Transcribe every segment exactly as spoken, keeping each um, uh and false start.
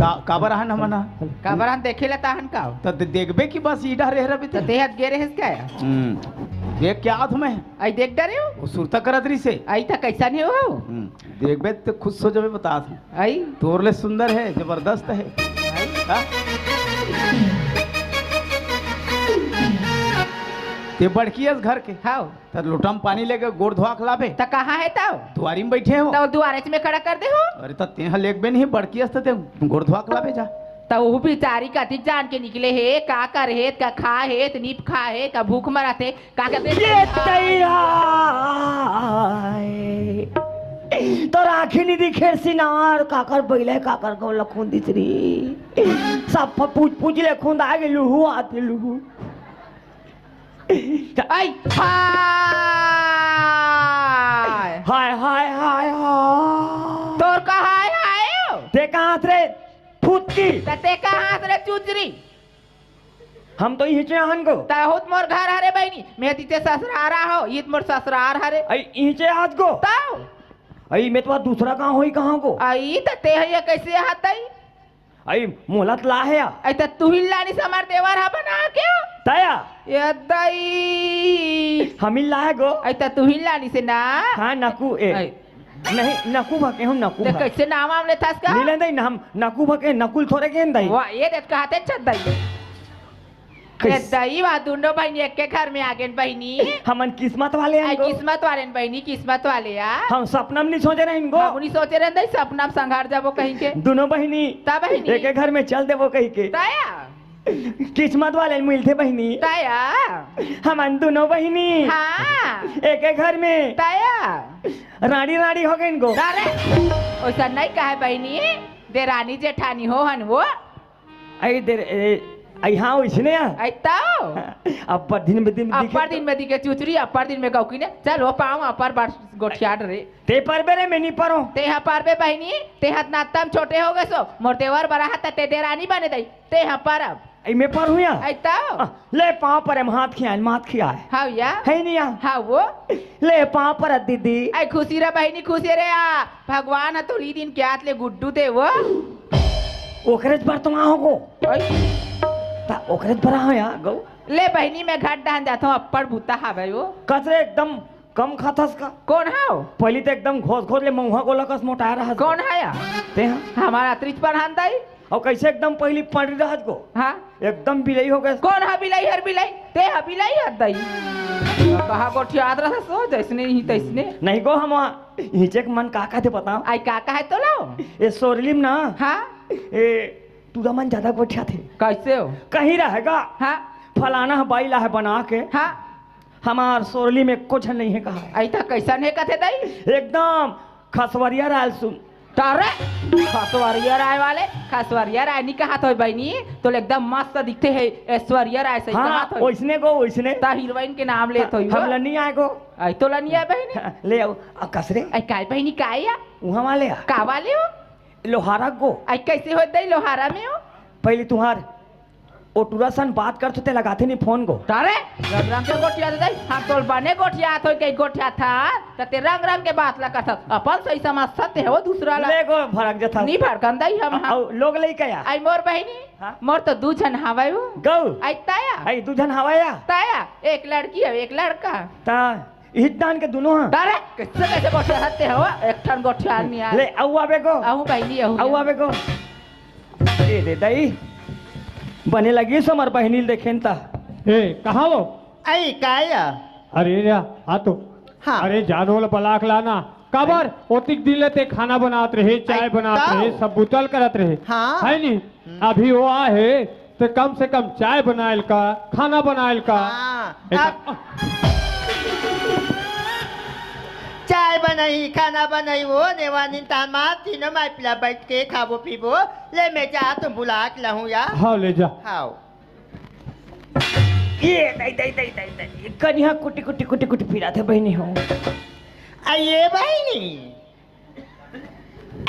का, काबर आहन हमन ह? काबर आहन देखे ला ताहन का? त दे-, देखबे कि बस ई डहरे हरबे त ते। तेहत गे रहेस का? हम्म। देख के आत हूँ मैं। आई देख डरे हो? वो सुरता करत रहिस हे। आई त कैसन हे वो? हम्म। देखबे त खुश हो जाबे, बतात हूँ। आई? तोर ले सुंदर हे, जबरदस्त हे। आई? हाँ? ते बड़की अस घर के। हाँ। त लोटा म पानी लेके गोड़ धोआ के लाबे। त कहाँ हे तव? दुआरी म बइठे हो। त दुआरे में खड़ा कर दे हो। अरे त तेहा लेगबे नहीं, बड़की अस त ते गोड़ धोआ के लाबे जा। त वो बिचारी कतिक जान के निकले हे, का करे हे, का खाए हे, त नी खाए हे, का भूख मरत हे, का कहते ये तैया तोर आँखी नी दिखे सिनार, काकर बइला हे, काकर गौला खून दिस रही। सब पूछ पूछ ले खून आ गे लुहू आते लुहू। आई, हाय। हाय, हाय, हाय, हाय। तोर का हाय, हाय हो? ते कहाँ हस रे? फुतकी। त ते कहाँ हस रे चुचरी? हम तो इहिचे आहन गो। तहूत मोर घर हरे बहिनी, मैं तिते ससुरारा हो, ईत मोर ससुरार हरे। आई इहिचे आहत गो। तव? आई मैं तो दूसरा कहाँ होही कहाँ गो। आई त ते ह ये कैसे आहत आई? आई मोला त लाहे आ। आई त तुहिन लानिस हमर देवर ह बना के। तया? ये दई। हमिन लाहे गो। आई त तुहिन लानिस ना। हाँ, नकू ए। आई। नहीं, नकू भके हूँ, नकू ते भक। कैसे नाम वाम लेथस का? नी लेन दई, हम नकू भके, नकुल थोरे केन दई। वाह, ये देख कहते छत दई। ये कैस- दई, वाह, दुनो बहिनी एक के घर में आ गेन बहिनी। हमन किस्मत वाले हन आई गो। किस्मत वाले न बहिनी, किस्मत वाले आ। हम सपना में नहीं सोचे रहेन गो। हम नहीं सोचे रहेन दई, सपना में संघार जाबो कहिके। दुनो बहिनी ता बहिनी। एक घर में चल देबो कहिके। तया? किस्मत वाले मिलथे बहिनी। तया? हमन दुनो बहिनी हाँ। एक घर में तया? राड़ी राड़ी हो गेन गो। अरे, ओइसा नहीं कहे बहिनी, देरानी जेठानी हो हन वो। आई देर, ए, आई हाँ, ओइसने आ। आई तव? अब्बर दिन में दिन में अब्बर दिखे दिन में दिखे चुचरी, अब्बर दिन में गौकी ने। चल, वो पाँव अब्बर बार गोठियात रे। ते परबे रे, मैं नी परों। ते हा परबे बहिनी, ते हा नातम छोटे हो गे सो। मोर देवर बरा हा त ते देरानी बने दई। ते हा परब। आई मैं परहूँ या? आई तव? आ, ले पाँव परे, हम हाथ खियाए, माथ खियाए। हाँ या? है नहीं या? हाँ वो? ले पाँव पर दीदी। आई खुशी रे बहिनी, खुशी रे आ। भगवान ह तोली दिन के आत ले गुड्डू दे वो। ओकरेच बर तो आ हो गो। ओए। ता ओकरेच बर आ हो या गो। ले बहिनी, मैं घर डहन जाथों, अब्बड़ बूता हावय वो। कचरे एकदम कम खाथस का? कोन हाव? पहिली तो एकदम घोस घोस ले मउहा गोला कस मोटाए रहस। कोन हा या? ते हा? हमार अतरीच परहान दाई। अउ कैसे एकदम पहिली पड़ी रहत गो? हाँ। एकदम बिलई हो गए। कोन हा बिलई हर बिलई? ते हा बिलई हर दाई। कहा गोठियात रहस हो, जैसने ही तैसने। नहीं गो, हम हिचे के मन का कहते बताओ। आई का कहे तो लाओ? ए सोरलीम ना। हाँ। ए टूरा मन ज्यादा गोठियाथे। कैसे हो? कहीं रहेगा। हाँ। फलाना ह बाई ला है बना के। हाँ। हमार सोरली में कुछ नहीं है कहा। आई त कैसन हे कथे दाई? एकदम खसवरिया राय सुन। तारे खसवरिया राय वाले, खसवरिया राय नहीं कहा तो बहनी, तो एकदम मस्त दिखते है ऐश्वर्या राय सही हाँ, कहा तो। ओइसने गो, ओइसने। ता हीरोइन के नाम ले तो हम लनी आए गो। आई तो लनी आए बहनी। हाँ, ले आओ। आ, कसरे? आई काय बहनी काय या? वहाँ वाले आ। का वाले हो? लोहारा गो। आई कैसे हो दाई लोहारा में हो? पहले तुम्हार ओ टूरा सन बात करत होते लगाथे नहीं फोन गो। तारे रंग रंग के गोठिया दे दाई, हम तोल बने गोठिया थो के गोठिया था, त ते रंग रंग के बात ला करत, अपन सही समझ सकते हो दूसरा ला। ले गो भड़क जथा। नहीं भड़कन दाई हम, हम। अउ लोग लइका या? आई मोर बहिनी, हाँ? मोर तो दू झन हावय वो। गौ? आई ताया। आई दू झन हावय या? ताया, एक लड़की है, एक लड़का। ता इहित दान के दुनो हा। तारे कैसे कैसे गोठिया हत्ते हो? एक ठन गोठिया नहीं आय। ले, अउ आबे गो। अहू बहिनी, अहू अउ आबे गो। ए दे दाई, बने लगी हमर बहिनी ल देखेन ता। ए, कहाँ वो? आई, काय आ? अरे रे, आ तो। हाँ। अरे, जानो ल बलाक लाना। काबर? ओतिक दिन ले ते खाना बनात रहे, चाय आई, बनात ताऊ। रहे, सब बुतल करत रहे। हाँ। है नी? हम्म। अभी वो आ हे, ते कम से कम चाय बनायल का, खाना बनायल का। हाँ, एक अब चाय बनाई, खाना बनाई, वो नेवानिन तान मा तीनों माई पिला बैठ के खाबो पीबो। ले मैं जा तो बुला के लाहूँ या। हाँ, ले जा। हाँ। ये दई, दई, दई, दई, दई। कनिहा कुटी, कुटी, कुटी, कुटी पिराथे बहिनी हो। आ ये बहिनी।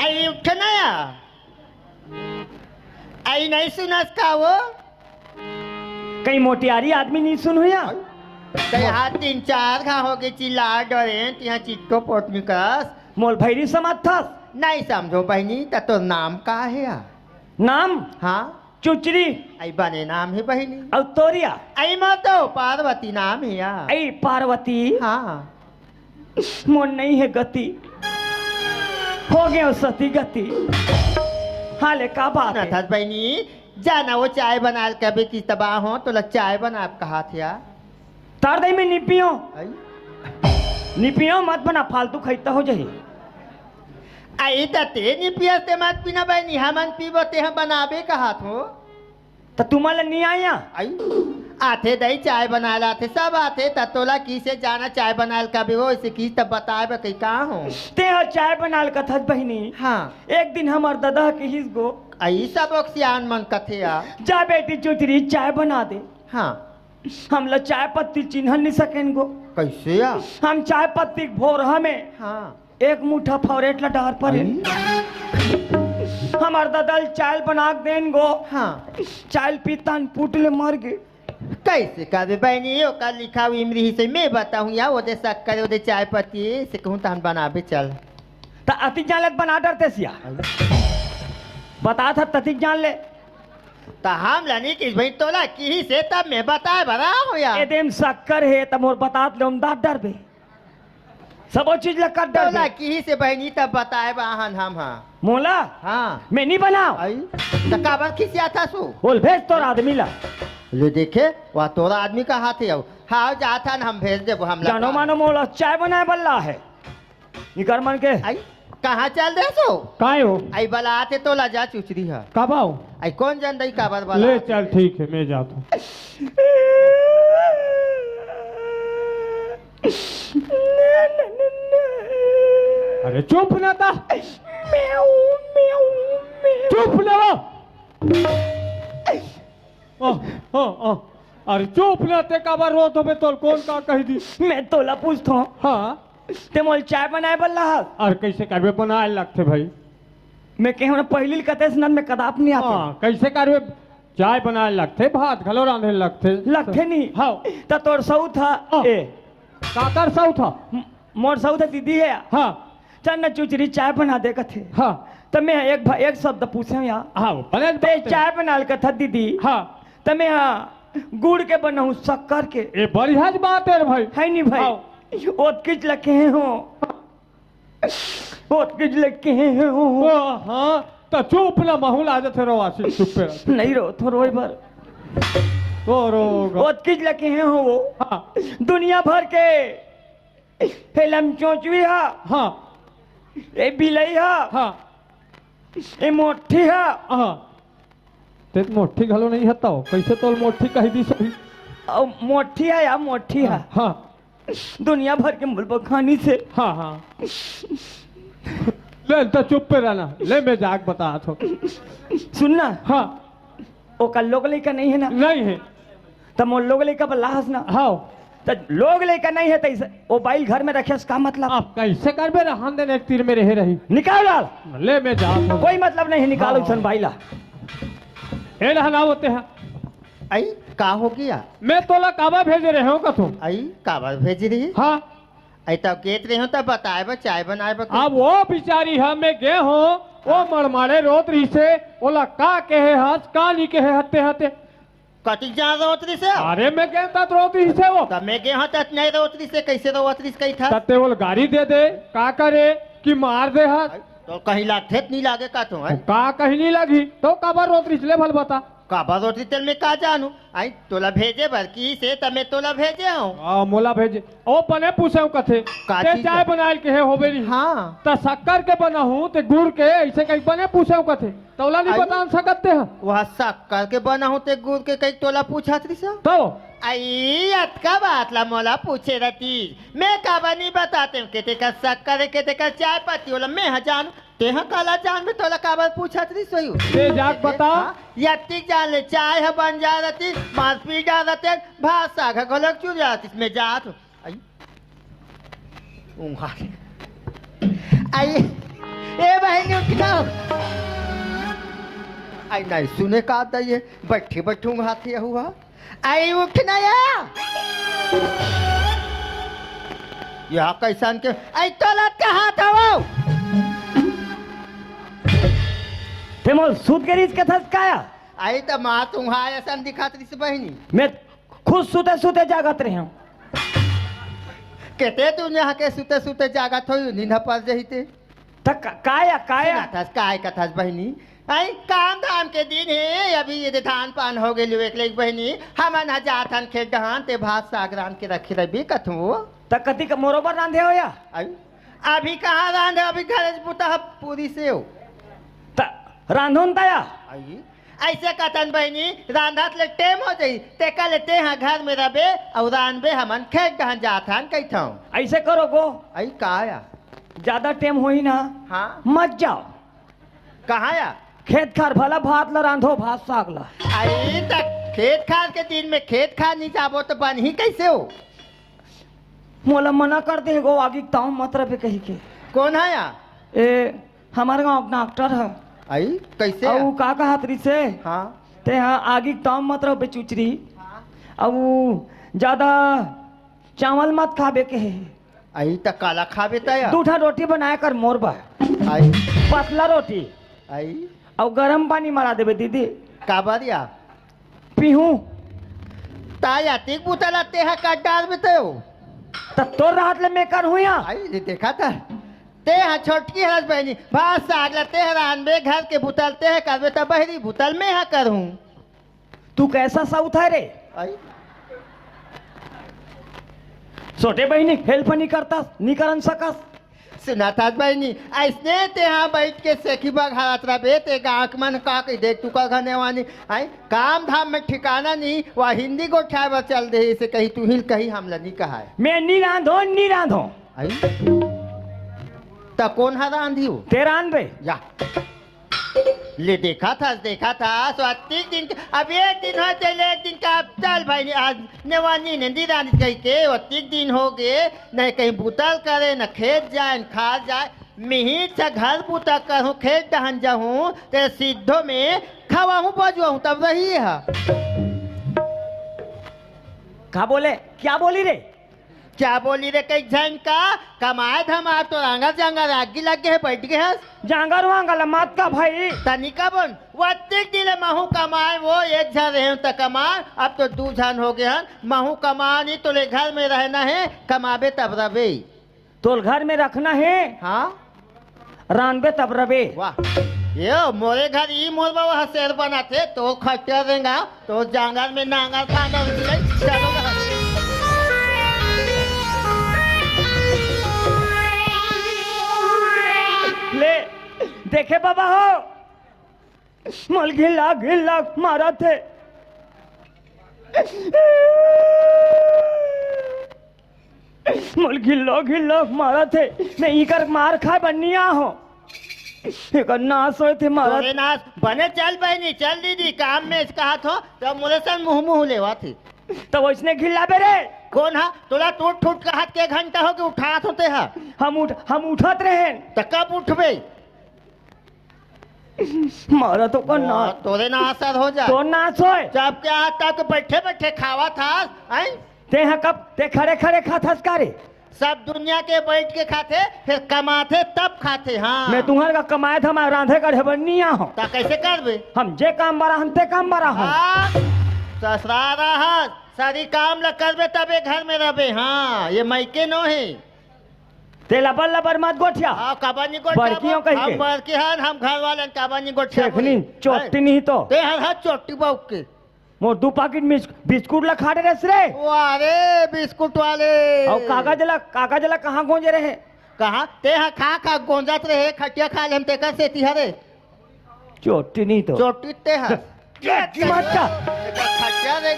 आई उठ ना या। आई नहीं सुनस का वो? कहीं मोटियारी आदमी नहीं सुन हुआ? कहीं हाथ तीन चार घा हो गए चिल्ला डरे, तिहा चिट्टो पोट निकस। मोल भैरी समझ थस? नहीं समझो बहिनी, त तो नाम का है या? नाम? हाँ। चुचरी। अई बने नाम हे बहिनी। अउ तोरिया? अई मोर तो पार्वती नाम हे या। अई पार्वती? हाँ। मोर नइ हे गति, हो गेंव सती गति। हाँ ले, का बात हे? नथस बहिनी, जाना वो चाय बनाल कबे कि तबा हो, तोला चाय बनाब कहात हे या। तार दई में निपियो। आई? निपियो मत बना, फालतू खइता हो जाही। आई त ते निपियस ते मत पीना बहिनी, हमन पीबो ते हम बनाबे कहात हो। त तुमन ल नइ आय या? आई? आथे दई, चाय बनाए ल आथे, सब आथे। त तोला किसे जाना चाय बनाए ल कबे हो, इसे किस त बताए बर कही का हो? ते ह चाय बनाए ल कथस बहिनी। हाँ। एक दिन हमर ददा किहिस गो। आई सब ओक सियान मन कथे या। जा बेटी चुचरी, चाय बना दे। हाँ। हमला चाय पत्ती चिन्हन नइ सकेन गो। कइसे या? हम चाय पत्ती के भोरहा में हाँ। एक मुठा फौरेट ला डार परेन। आई? हमर ददा ल चाय ल बना के देन गो। हाँ। चाय ल पीतन पुट ले मर गे। कइसे करबे बहिनी, ओकर लिखा हुई इमरी ही से मैं बताहूँ या, ओदे शक्कर, ओदे चाय पत्ती, से कहूँ तहन बनाबे चल। त अतिक जान ले त बना डरते सिया। आई? बतात हस ततिक जान ले। त हमला नइ किस बहिनी, तोला किहिसे तब मैं बताए बर आए हों या। एदे म शक्कर हे त मोर बतात ले ओम दात डरबे। सबो चीज ल कर डर तोला दे। किहिसे बहिनी तब बताए बाहन हम हा। मोला? हाँ। मैं नइ बनाव। आई? त काबर खिसियाथस ओ? बोल, भेज तोर आदमी ला। ले देखे, वह तोर आदमी कहाथे अउ। हाँ, जाथन हम भेज देबो हमला जानो का। मानो मोला चाय बनाए बल्ला हे। निकर मन के। आई, कहाँ चल देस ओ? काय हो? आई बलाथे तोला जा चुचरी हा। कब आओ? आई कोन जन दई काबर बला? ले चल, ठीक हे, मैं जात हूँ। अरे चुप ना ता। म्याऊ, म्याऊ, म्याऊ। चुप ना वो। ओ, ओ, ओ। अरे चुप ना, ते काबर रोत होबे, तोल कोन का कहि दिस? मैं तोला पूछत हों। हाँ। ते मोल चाय बनाए बल्ला हस? अरे कइसे करबे, बनाए लगथे भाई। मैं कहे हों ना, पहिली ल कतेस ना, मैं कदाप नइ आते। हाँ, कइसे करबे? चाय बनाए लगथे, भात घलो रांधे लगथे। लगथे नहीं। हाँ। त तोर सऊत हा, हाँ। ए। काकर सऊत हा? म-, मोर सऊत हा दीदी हे। हाँ। चल ना चुचरी चाय बना दे कथे। हाँ। त मैं एक भा-, एक शब्द पूछेंव या। हाँ, बने ते बात हे। चाय बनाल कथस दीदी। हाँ। त मैं हा गुड़ के बनाहूँ, शक्कर के। ए, बढ़िया बात हे रे भाई। हे नी भाई? हाँ। ओतकिच ल कहे हों। ओतकिच ल कहे हों। ओ, हाँ, त चुप ना, महूँ ला जाथे रो आसी, चुप पे रह। नइ रो, थो रोए बर। ओ, रो, गा। ओतकिच ल कहे हों वो। हाँ। दुनिया भर के हे लमचोचवी हा। हाँ। ए बिलई हा। हाँ। ए मोठी हा। हाँ। ते मोठी घलो नइ हतव, कइसे तोल मोठी कहि दिस अभी? अउ मोठी हा या मोठी हा। हाँ। दुनिया भर के मोल बखानिस हे। हाँ, हाँ। ले, त चुप पे रहना। ले, मैं जाके बतात हों। सुन ना। हाँ। ओकर लोग लइका नइ हे ना? नइ हे। त मोर लोग लइका बल्ला हस ना? हाँ। त लोग लइका नइ हे त इसे, ओ बाई ल घर में रखे हस का मतलब? अब कइसे करबे, रहन दे ना, एक तीर में रहे रही। निकाल डाल। ले, मैं जात हूँ। कोई मतलब नइ हे, निकाल हाँ। ओइसन बाई ला। ए, रहना होते हैं। आई, का हो गे? मैं तोला काबर भेजे रहेंव कथों? आई, काबर भेजे रहे? हाँ। अई तब केत रहे हो तब बताए बर, चाय बनाए बर। अब वो बिचारी ह, मैं गे हो, वो मड़माड़े रोत रहिसे, ओला का कहे हस, का नी कहे हते हते। कतिक जान रोत रहिसे? अरे मैं गे तत रोत रहिसे वो। तब मैं गे हो तत नहीं रोत रहिसे, कैसे रोत रहिस कही था? तते ओला गारी दे दे, का करे कि मार दे हस। तो कहीं लागथे त नी लागे का तो है? का कहीं नी लगी, तो काबर रोत रहिस ले भल बता। काबर रोत रहिस तेल मैं का जानू? आई तोला भेजे बर किहिसे त मैं तोला भेजे हूँ। आ, मोला भेजे। ओ बने पूछे हूँ कथे। का ते चीज चाय है? बनाए ल कहे होबे नी। हाँ। त शक्कर के बना हूँ, ते गुड़ के, ऐसे कहीं बने पूछे हूँ कथे। तोला नी आई? बता सकत ते ह। वह शक्कर के बना हूँ, ते गुड़ के कहीं तोला पूछत रहिस। तो? आई अतका बात ला मोला पूछे रहती। मैं काबर नी बताते हूँ, के तेकर शक्कर है, के तेकर चाय पत्ती, ओला मैं ह जानू। तेहा काला जान में तोला काबर पूछत रहिस होही? ते जाके बता। हाँ? यत्तिक जान ले, चाय ह बन जा रहती, मांस पी जा रहते, भात साग ह घलोक चुर जा रहती, मैं जात हूँ। आई। ऊंघा। आई। ए बहिनी उठना। आई नहीं सुने का आता ये, बैठी बैठी ऊंघात ही हुआ। आई उठना या। या कैसन के, आई तोला कहा था वो? ते मोर सुत के रिहिस कथस का या? अई त माँ तुम्हार असन दिखत रिहिस बहिनी। मैं खुद सुते सुते जागत रहे हूँ। केते तू यहाँ के सुते सुते जागत हो, नींद पर जही ते। त का, का या, का या? सुनत हस, काय कथस बहिनी? अई काम धाम के दिन हे, अभी ये दे धान पान हो गेल एक लेक बहिनी, हमन ह जाथन खेत डहान, ते भात साग रांध के रखे रहिबे कथों। त कति क मोरो बर रांधे हो या? अई अभी कहाँ रांधे, अभी घर बुता ह पूरी से हो। त रांधोन त या? अई अइसे कथन बहिनी, रांधत ले टेम हो जही, तेकर ले तेहा घर में रबे अउ रांधबे, हमन खेत डहन जाथन कहिथंव। अइसे करो गो। अई का या? ज्यादा टेम होही ना, हाँ। मत जाओ। कहाँ या? खेत खार भला भात ला रांधो, भात साग ला। अई त खेत खार के दिन में खेत खार नहीं जाबो त बनही कइसे हो? मोला मना कर दे गो, आगी के ताव मत रबे कही के। कोन ह या? ए, हमर गांव के डॉक्टर ह। अई कइसे? अउ का कहत रिहिसे? हाँ। ते ह आगी के ताव मत रबे चुचरी। हाँ। अउ ज्यादा चावल मत खाबे के हे। अई त काला खाबे त या? दू ठा रोटी बनाए कर मोर बर। अई। पतला रोटी। अई। अउ गरम पानी मरा देबे दीदी। काबर या? पीहूं। त अतिक बुता ला तेहा काट डारबे तो। त तोर रहत ले मैं करहूं या? अई, ये देखा त। तेहा छोटकी हरस बहिनी, भात साग ला तेहा रांधबे, घर के बुता ल तेहा करबे, त बहिरी बुता ल मैं हा करहूं। तू कैसा साउथ है रे? अई। छोटे बहिनी हेल्प नहीं करता, नहीं करन सकस। सुनत हस बहिनी, अइसने तेहा बइठ के सेखी बघारत रबे, ते गाँव के मन का कही देख तू का घनेवानी, आई काम धाम में ठिकाना नहीं, वा हिंदी गोठाए बर चल देही, से कही तू ही कही हमला नहीं कहाए। मैं नहीं रांधो, नहीं रांधो। आई? त कोन ह रांधी हो? ते रांध बे। या। ले देखत हस, देखत हस, अतिक दिन के, अब एक दिन हो चले, एक दिन का, अब चल भाई, आज नेवानी ने दीदानी कही के, अतिक दिन हो गे, न कहीं बुता ल करे, न खेत जाए, न खार जाए, मिही से घर बुता करहूं, खेत डहन जाहूं, ते सिद्धो में खवाहूं, बजुआहूं, तब रही है। का बोले? क्या बोली रे? क्या बोली रे, कई झन का कमाए धमाए तो रांगर जांगर आगी लग गे हे, बैठ गे हस। जांगर वांगर ल मत का भाई। तनिका बन, वत्तिक दिन ले महू कमाए, वो एक झन रहे त कमाए, अब तो दू झन हो गे हन, महू कमाए नहीं तो ले घर में रहना है, कमाबे तब रबे। तोल घर में रखना है। हाँ। रांधबे तब रबे। वाह। ये मोरे घर ई मोर बाबा ह शेर बनाथे, तो खटिया रेंगा, तो जांगर में नांगर फांदर मिले, चलो घर। ले, देखे बाबा हो, मोल घिल्ला घिल्ला मारत हे। मोल घिल्लो घिल्लो मारत हे, मैं इकर मार खाए बर नइ आहों। एकर नाश होए थे मारत। तोरे नाश बने, चल बहिनी, चल दीदी, काम में कहाथों, त मोरे संग मुंह मुंह लेवाथे। त वइसने घिल्लाबे रे। कोन ह? तोला टूट टूट कहत के घंटा होगे उठाथों तेहा। हम उठ, हम उठत रहेन। त कब उठबे? मारा तो कर ना। वाह, तोरे ना असर हो जा। तो नाश होए। जब क्या तक बैठे बैठे खावत हस, हैं? ते ह कब, ते खड़े खड़े खात हस का रे? सब दुनिया के बैठ के खाथे, फिर कमाथे तब खाथे, हाँ। मैं तुम्हर का कमाए धमाए रांधे गढ़े बर नइ आहों। त कइसे करबे? हम जे काम बर आहन, ते काम बर आहन। हाँ, ससुरारा हस, सारी काम ल करबे तबे घर में रहबे, हाँ, ये मइके नो हे। ते लबर लबर मत गोठिया। हाँ, काबर नहीं गोठिया? बड़की हो कही हम के। बड़की हन, हम घर वाले काबर नहीं गोठिया? सेखनी, बोली। चोट्टी नहीं तो। ते हर हाथ चोट्टी बाउक के। मोर दू पाकिट मिस-, बिस्कुट ला खा डरेस रे। वाह रे, बिस्कुट वाले। अउ कागज ला, कागज ला कहाँ गोंजे रहे? कहाँ? ते हा खा खा गोंजत रहे, खटिया खा ले हम तेकर सेती हरे। चोट्टी नहीं तो। चोट्टी ते हा। ये कीमत का? खटिया रे।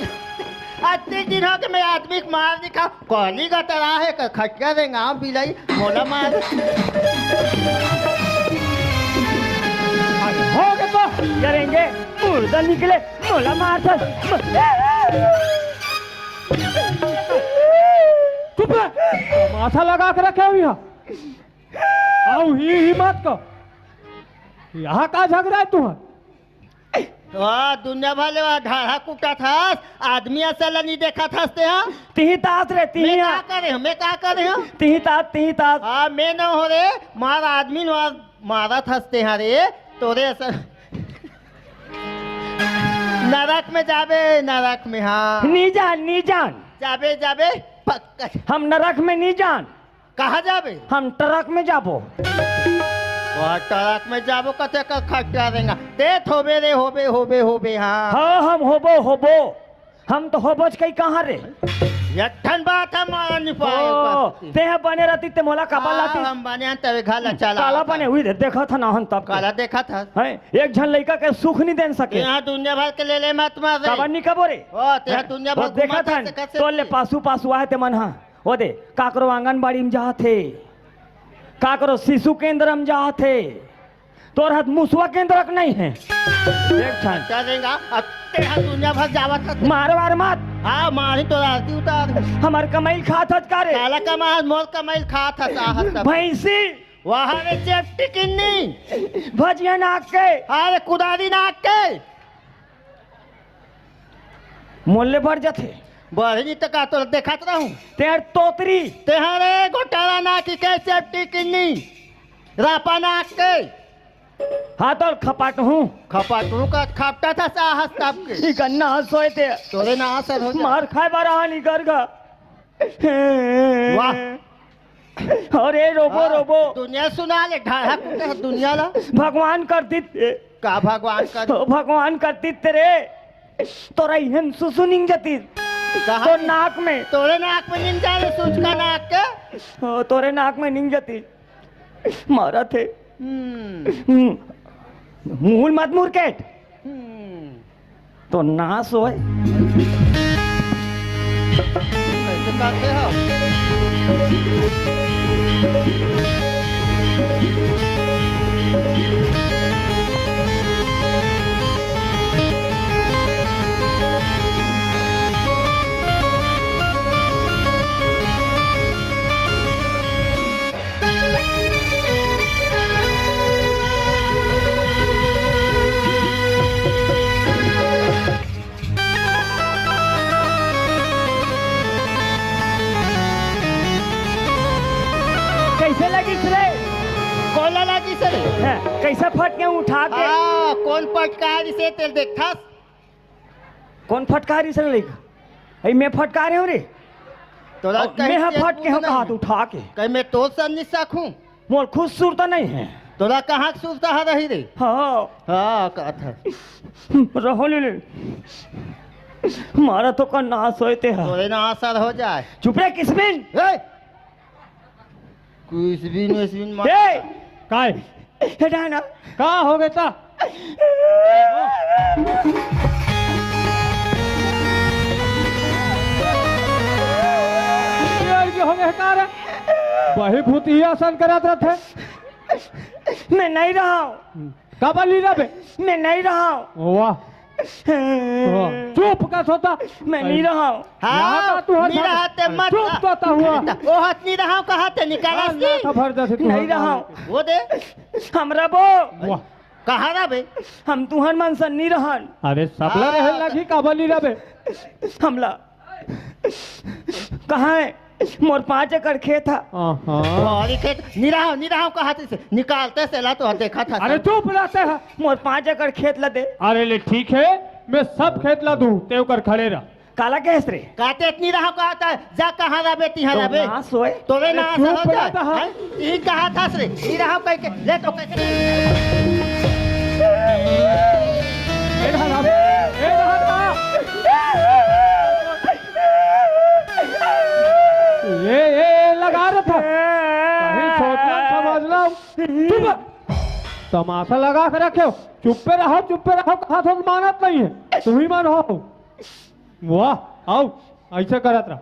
अत्ते दिन हो के मैं आदमी के मार नहीं खाओं। कोहली का तरह है का खटिया रे गाँव बिलाई, मोला मार। अरे हो गए तो डरेंगे, मुर्दा निकले, मोला मार था। चुप रह, तमाशा लगा के रखे हुई है। आओ ही, ही मत को। यहाँ का झगड़ा है तुम्हारा? वाह, दुनिया भर ले वाह ढाढ़ा कूटत हस, आदमी असल ला नहीं देखत हस ते हा? तिही तास रे, तिही मैं आ। का करे हूँ, मैं का करे हूँ? तिही तास, तिही तास। हाँ, मैं न हो रे, मार आदमी न मार, मारत हस ते हा रे, तोरे असल। नरक में जाबे, नरक में, हाँ। नी जान, नी जान। जाबे, जाबे, पक्का। हम नरक में नी जान। कहाँ जाबे? हम ट्रक में जाबो। वह ट्रक में जाबो, कते का खट्टा देंगा। ते थोबे रे, होबे, होबे, होबे, हाँ। हाँ, हम होबो, होबो। हम तो होबोच कई कहाँ रे? एक ठन बात है, मारा नहीं पाए ओ, ओकर। तेहा बने रहती ते मोला काबर हाँ, लाती? हम बने हन, तेरे घर ला चला काला आता। बने हुई रे, देखा था ना हन तब के। काला देखा था। हैं, एक झन लइका के सुख नहीं देन सके। यहाँ दुनिया भर के ले ले मत मार रे। काबर नहीं कबो रे? ओ, तेहा हैं? दुनिया वो भर देखा घुमा था, था, से कैसे तोर ले की? पासू पासू आए ते मन हा। वो दे, काकरो आंगनबाड़ी में जात हे, काकरो शिशु केंद्र में जात हे, तोर हाथ मुसवा केंद्र के नहीं है। देख छन। क्या देंगा? अब तेहा दुनिया भर जावत हस। मार वार मत। हाँ, मारी तो आरती उतार। हमार कमाई खात हस का रे? काला कमा, मोर कमाई खात हस, आहत तब। भैंसी। वहाँ रे चेपटी किन्नी। भजिया नाक के। अरे कुदारी नाक के। मोले बढ़ जाथे। बढ़ी त का तोला देखात रहूं? तेर तोतरी। तेहा रे घोटाला ना कि कैसे टिकनी? रापा ना के। हाँ, तो खपाट हूँ। खपाट हूँ का खपटा था साहस तब के। ई गन्ना सोए ते। तोरे ना असर हो जा। मार खाए बारा हानि कर गा। वाह। अरे रोबो, हाँ, रोबो। दुनिया सुना ले, ढाढ़ा कुत्ते हैं दुनिया ला। भगवान कर दीत। का भगवान कर? ओ भगवान कर दीत रे। तोरा इहन सुसु निंग जतीस। कहाँ तो निंग? नाक में। तोरे नाक में निंग जा रे, सुचका नाक के। ओ, तोरे नाक में निंग जतीस। मारा थे। हम्म। हम्म। मुहुल मत मुरकेट। हम्म। तो नाश होय। कैसे करते हो? कैसे लगिस रे? कोला लगिस रे? हैं, कैसे फट के उठा के? हाँ, कौन पटका दिसे तेल देखथस? कौन फटकारिस रे लइका? अई मैं फटकारे हूँ रे। तोला अउ मैं ह फट के हूँ कहा तू उठा के। कहीं मैं तोर सन नहीं सकूं? मोर खुद सुरता नहीं है। तोला कहाँ के सुरता है रही रे? हाँ। हाँ, कहा था। रहो ले ले। मारा तो का नाश होए ते हा। तोरे ना असर हो जाए। चुप रे किसबिन। ए! कुछ भी नहीं, इसमें मत ए! काय? हटा ना। का हो गया ता? यार, ये हो गया का रे? वही भूतिया असन करत रहते। मैं नहीं रहा हूँ। काबर नी रहबे? मैं नहीं रहा हूँ। वाह। वाह। चुप का सोता। मैं नहीं रहा हूँ। हाँ, यहाँ का तू हर नहीं रहा ते मत चुप रहा। सोता हुआ। ओ हाथ नहीं रहा हूँ, कहा ते निकाला हाँ, सी? ना था भर जैसे तू नहीं हर रहा हूँ। वो दे। हम रबो। वाह। कहाँ रबे? हम तुहर मन सन नहीं रहन। अरे सबला हाँ। रहे लगी काबर नी रहबे? हमला कहाँ है? मोर पाँच एकड़ खेत हा। आहा। अरे खेत निराव, निराव कहा थे से निकालते से ला तो देखा था अरे सब। चुप रहते हैं। मोर पाँच एकड़ खेत ला दे। अरे ले ठीक है, मैं सब खेत ला दूं, ते ओकर खड़े रह। काला कहेस रे? काते इतनी रहा कहा था, जा कहाँ रबे तिहाँ तो रबे। ना सोए। तोरे अरे ना चुप हो जाए। रहता है। हैं? ई कहा था रे, ई रहा कह के, ले तो कह के। ए रहा, ए रहा। ये, ये, ये लगा रहा था। कहीं सोचना, समझना। चुप। तमाशा लगा के रखे हो। चुप्पे रहो, चुप्पे रहो, कहा तो मानत नहीं है। तुम ही मानो। वाह, आओ, ऐसे करत रहा।